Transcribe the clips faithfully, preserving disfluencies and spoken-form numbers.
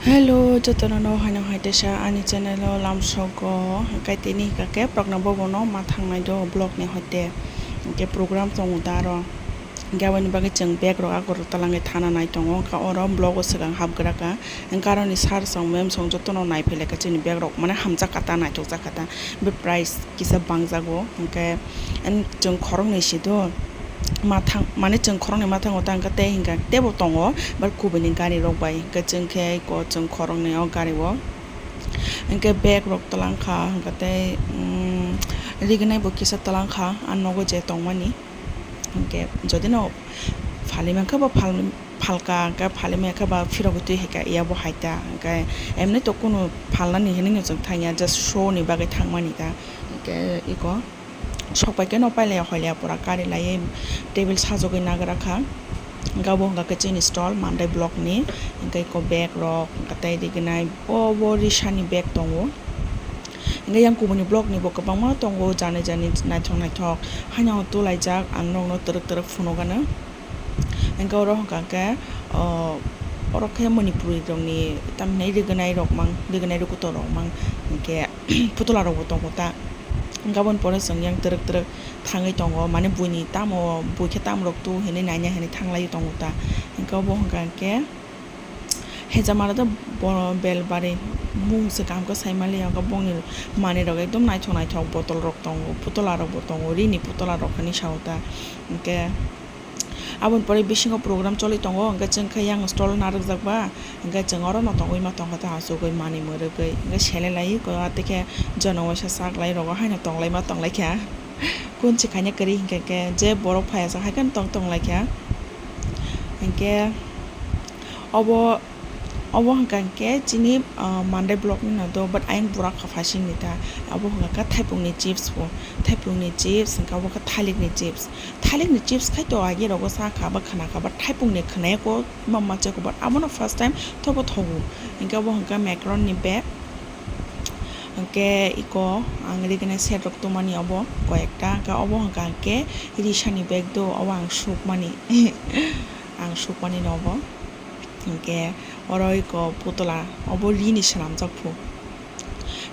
Hello, jotono no haino hai teisa ani channel o lamsogo, hwnkhe tini hwnkha khe prokna bobo no ma thangnai do vlog ni hoite, hwnkhe program tongo da aro, hwnkhe aboni bagwi chwng bag rok Agartala wngwi thana nai tongo, hwnkhe oro vlog o swkang hapgra kha, hwnkhe aroni sir song ma'am song jotono nai phai lai kha chini bag rok mane hamjak kha ta, naithok jak kha ta, be price kisa bangjago, hwnkhe chwng khoroknwi si do. Mathang, mane chwng khoroknwi mathango ta hwnkhe tei hwnkha teibo tongo, but kubuni gari rok bai hwnkhe chwng khe eko chwng khoroknwi o gari o hwnkhe bag rok twlang kha hwnkhe tei, um, rignai bo kisa twlang kha a nogo je tongmani hwnkhe jodi no phali mankha bo phal, phalka hwnkhe phali mankha ba phirogwi twi hai kha ya bo hai ta hwnkhe emni to kunu phalnani hinwi no chwng thangya just show ni bagwi thangmani ta hwnkhe eko. Sok pai khe no pailaiya hoilaiya pura kari laiwi table sajagwi nagra kha. Hwnkhe abo hwnkha khe chini stall Mandai block ni, hwnkhe eko bag rok hwnkhe tei rignai obo risani bag tongo. Hwnkhe yang kubuni block ni bo kwbangma tongo jani jani naithok naithok haino tulaijak ang nokno twrwk twrwk phunukgano. Hwnkhe oro hwnkha khe, o, oro khe Manipuri rokni tamhinai rignai rok mang, rignai rukuto rok mang, hwnkhe putula rokbo tongo ta. Hwnkhe aboni pore chwng yang twrwk twrwk thangwi tongo, mane buini tamo, bui khe tamo rok tu hinwi naina hinwi thanglaiwi tongo ta. Hwnkhe obo hwnkha khe, Hejamara do bo belbari mung se kaham khe sai manliya, hwnkhe bongni manwi rok ekdom naithok naithok botol rok tongo, putula rok bo tongo, rini putula rok hinwi sao ta. Hwnkhe aboni pore bisingo program choli tongo, hwnkhe chwng khe yang stall narwkjak ba, hwnkhe chwng oro no tongwi ma tongkha ta, achugwi manwi mwrwgwi, hwnkhe selai lai khe jono waisa chaklai rogo haino tonglai ma tonglaikha. Kunchi khaina kwrwi hinkhe khe je borok phaiya sa hai kheno tong tong laikha. Hinkhe obo, obo hwnkha hinkhe chini, ah, Mandai block ni no do, but ayang burak kha phasing ni ta. Obo hwnkha khe thaipung ni chips bo, thaipung ni chips hwnkha obo khe thalik ni chips, thalik ni chips khai to agi rogo sa kha ba khwna kha, but thaipung ni khwnaya ko ma ma chai ko, but abono first time thobo thogo. Hinkhe obo hwnkha macaron ni bag. Hwnkhe iko ang rignai set rok tongmani obo koyekta, hwnkhe obo hwnkha hwnkhe risani bag do, obo ang sukmani, ang sukmani no obo. Hwnkhe oro iko putula, obo rini swnamjak phu.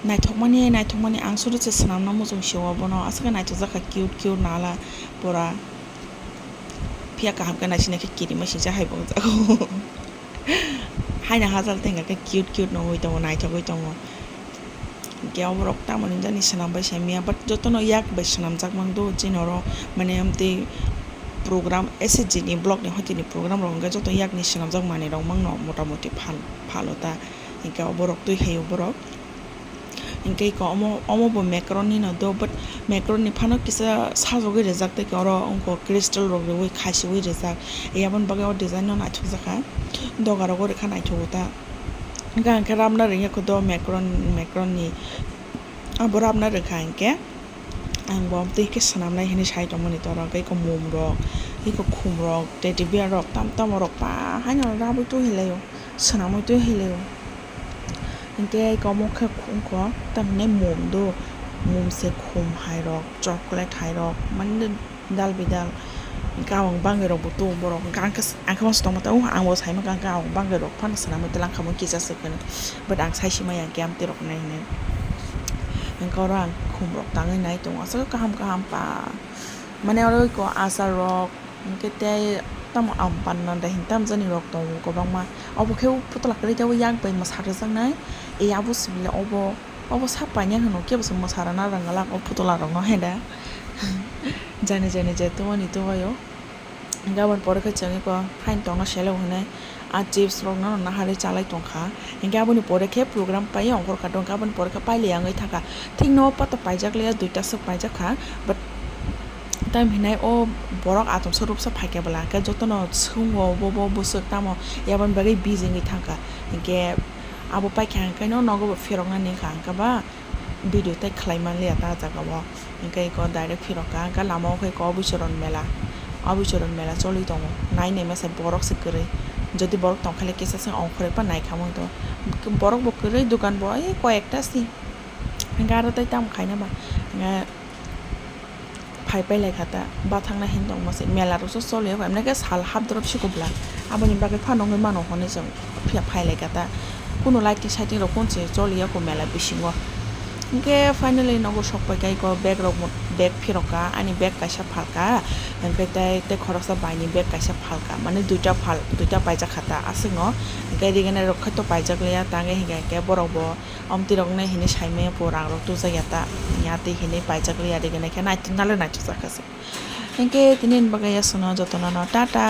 Naithokmani, naithokmani ang soro se swnamna muchung sio obono, aswk naithokjak kha cute cute nala pura. Phiya kaham khe naisina khe kirima singcha hai bo wngjago. Haino hajal tei hwnkha khe cute cute nugwi tongo, naithogwi tongo. Hwnkhe oborok tamoni jani swnam bai samiya, but jotono yak bai swnamjak mang do, chini oro mane amtwi program S H G ni block ni hoiteni program rok hwnkhe joto yakni swnamjak manwi rok mangno motamoti phal, phalo ta, hwnkhe oborok twi hai oborok. Hwnkhe iko omo, omo bo macaron ni no do, but macaron ni phano kisa sajagwi rijak, tei oro wngkha crystal rok riui khasiui rijak, aboni bagwi o design no naithokjak kha, doga rogo rikha naithogo ta. Hwnkhe ang khe rabna rwngya kho do macaron, macaron ni abo rabna rwkha hinkhe ang bo twi khe swnamnai hinwi sai tongmani toro, hwnkhe iko mum rok, iko khum rok, teddy bear rok, tam tamo rok pa haino rabwi twi hinlaio, swnamwi twi hinlaio. Hinkhe iko omo khe wngkha tamhinai mum do, mum se khum hai rok, chocolate hai rok, mane dal bidal, hwnkhe ang bangwi rok bo tongo borok, hwnkhe ang khe, ang khe masa tongma tongo, ang bo sai mankha, hwnkhe ang bangwi rok phano swnamwi twlang kha, mui kisa swk hwnwi, but ang sai si maya hwnkhe amtwi rok nai hinwi, hwnkhe oro ang khum rok tangwi nai tongo, aswk kaham kaham pa, mane oro iko achar rok. Hwnkhe tei tamo ampanda hinwi tamo jani rok tongo kwbangma. Obo khe o putla kwrwi khe o yak bai mwsa rwjaknai. E abo sibile obo, obo sak painai hwno kebo se mwsa rwna rwngwlak o putla rokno hai da. Jani jani je tubani tubaio. Hwnkhe aboni pore khe chwng eko phaini tongna selok hinwi. A chips rokno naharwi chalai tongkha. Hinkhe aboni pore khe program pai ongkhorkha, tongkha aboni pore khe pailai wngwi thangkha. Thikno o pato paijak liya, duita swk paijak kha, but tamo hinai o borok atomsa rupsa phaikha bwla, hinkhe jotono swngwi bobo bwswk tamo, aboni bagwi busy wngwi thangkha. Hinkhe abo paikha hinkhe no nogo bo phirokna nini kha, hinkhe ba. Video tei khlai manliya ta jaga o, hwnkhe eko direct phirok kha, hwnkhe lama o khe eko Obichoron mela, Obichoron mela choli tongo, nai nai masa borok se kwrwi, jodi borok tongkha le kisa se ongkhorwi pa naikha mui to, borok bo kwrwi, dukan bo ei koi ekta se, hwnkhe aro tei tamo khaina ba, hwnkhe. Phai pai lai kha ta, bathang nai hinwi tongma se mela rok se choli ya, emne khe sal hap drop si kubla, aboni bagwi phano wngwi mano hinwi chwng phiya phai lai kha ta, Kunu lighting saiting rok kunu se choliya ko mela bisingo. Hwnkhe finally nogo sok pai kha, iko bag rok, bag phirok kha, ani bag kaisa phalka, hwnkhe tei, tei khoroksa bai ni bag kaisa phalka, mane duita phal, duita paijak kha ta aswk no, hwnkhe rignai rok khai to paijak liya, tangwi hwnkhe hwnkhe borok bo omtwi rok nai hinwi sai maya po, rang rok tujak ya ta, ya twi hinwi paijak liya, rignai khe naitok nalai naitok jak kha se. Hwnkhe tini ni bagwi ya sano jotono no tata.